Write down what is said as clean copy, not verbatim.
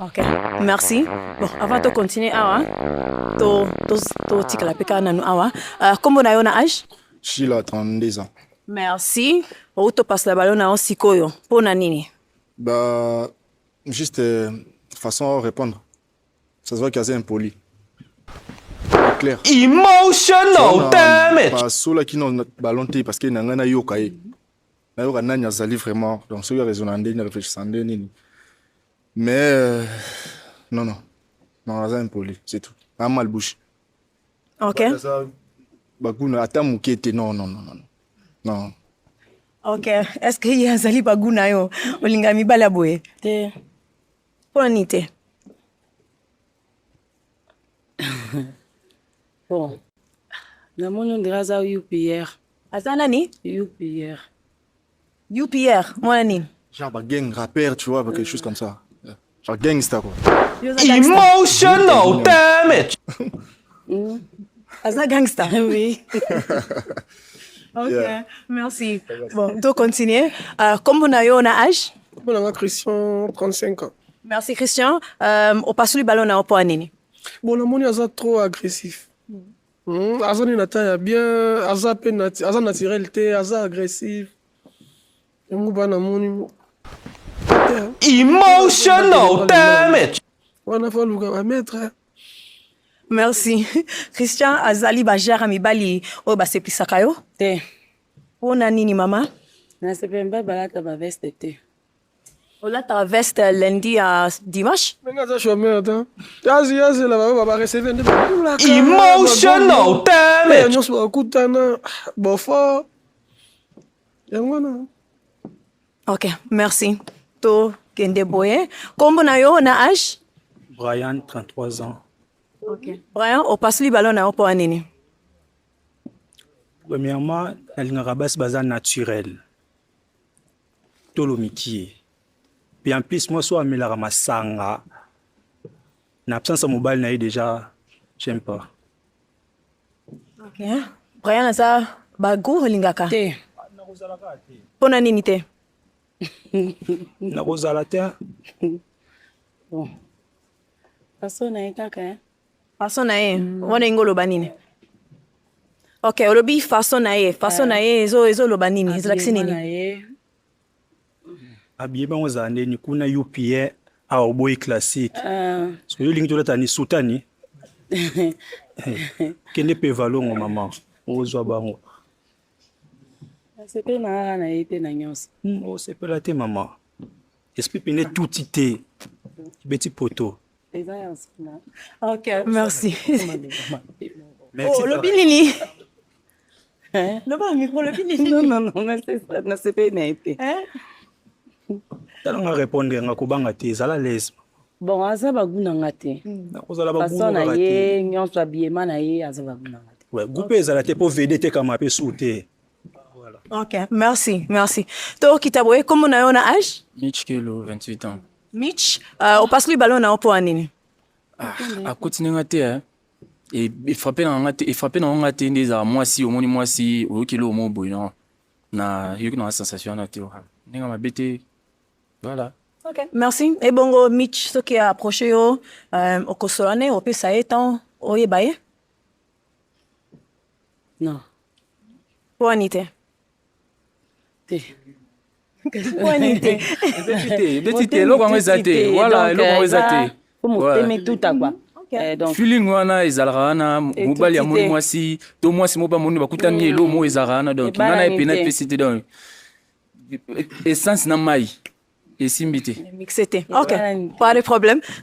Ok, merci. Bon, avant de continuer awa, to to to tikala pe kaka nanu awa. Kombo na yo na âge? Sheila, 32 ans. Merci. Outo pasela ballon na yo sikoyo. Pona nini? Bah, juste façon de répondre. Ça se voit qu'il est impoli. Clair. Emotional damage. Basolaki na ballon te parce que na ngai nayoka ye. Nayoka nani azali vraiment. Donc soki raisonne ndenge réfléchissant nde nini. Mais non, non. Non, aza impoli, c'est tout. Un mal bouche. Aza baguna ata moke te. Non, non, non, non. Non. Ok. Est-ce que ye azali bagu na yo? Olinga mibali ya boye? Te. Mpona nini te? Bon, namoni on dirait aza UPR. Aza nani? UPR. UPR, mwana nini? Genre ba gang rappeur, tu vois, quelque chose comme ça. Genre gangsta quoi. Yo oza gangsta? Emotional damage. Aza gangsta? Oui. Ok, Yeah. merci. Bon, to continuer. Kombo na yo na âge? Kombo na nga Christian, 35 ans. Merci Christian. Opasuli ballon na yo mpo ya nini? Bon, namoni aza trop agressif. Aza nini na taille ya bien, aza pe aza naturel te, aza agressif. Yango ba namoni te. Emotional damage. Wana fa luka ba maître. Merci. Christian, azali ba genre mibali oyo basepelisaka yo? Te. Mpona nini, mama? Nasepela mibali balata baveste te. Olataka veste lundi ya dimanche? Ndenge aza chômeur te. Azi azela ba ba recevoir nde babulaka. Emotional damage. Nyonso bakutana bofort. Yango wana. Ok, merci. To kende boye. Kombo na yo na âge? Brian, 33 ans. Ok. Brian, opasuli ballon na yo mpo ya nini? Premièrement, nalingaka basi baza naturel. Tolo mikie. Puis en plus, moi, so amelaka masanga. Na absence ya mobali na ye déjà, j'aime pas. Ok. Brian aza bagu olingaka? Te. Mpona nini te? Nakozala te. Bon, façon na ye kaka, hein. Façon na ye wana ingo oloba nini? Ok, olobi façon na ye. Façon na ye ezoloba nini? Ezolakisi Habillement nini? na ye. Habillé bango ezala ndeni kuna UPA awa oboyi classique. Ah. Soki olingi tolata ni soutane. Kende pe valongo mama. Ozwa bango. Nasepeli na kaka na ye te na nyonso. Osepela te mama. Esprit pene tuti te. Ebeti poto. Eza ya nsima. Ok, merci. Merci. Oh, olobi nini? Loba na micro, olobi nini? Non, non, non, nasepeli na ye te. Hein? Tala nga répondre nga kobanga te, ezala l'aise. Bon, aza bagu na nga te. Nakozala Façon na bagu kaka te. ye nyonso, habillement na ye, aza bagu na nga te. Ouais, groupe ezala te po VD tekama pe su te. Voilà. Ok, merci, merci. Tokita boye. Kombo na yo na âge? Mitch Kelo, 28 ans. Mitch, opasuli ballon na yo mpo ya nini? Ah, akoti ndenge te, eh. Efrappe na nga te, efrappe na nga te nde ezala mwasi, omoni mwasi, oyoki eloko moko boye, non. Na yoki na sensation wana te, ndenge mabe te. Voilà. Ok, merci. Ebongo Mitch, soki approche yo, okosola ne, opesa ye temps oyeba ye? Non. Mpo wani te? Te. Mpo wani te? Ebeti te, ebeti te, eloko yango eza te. Voilà, eloko yango eza te. Po motema etuta quoi. Donc feeling wana ezalaka wana, mobali amoni te. Mwasi to mwasi moko bamoni bakutani, eloko moko ezalaka wana, donc nga na ye Ebalani pena te. epesi te, donc essence na mai esimbi te. Mixé te. Ok, Ebalani te. pas de problème.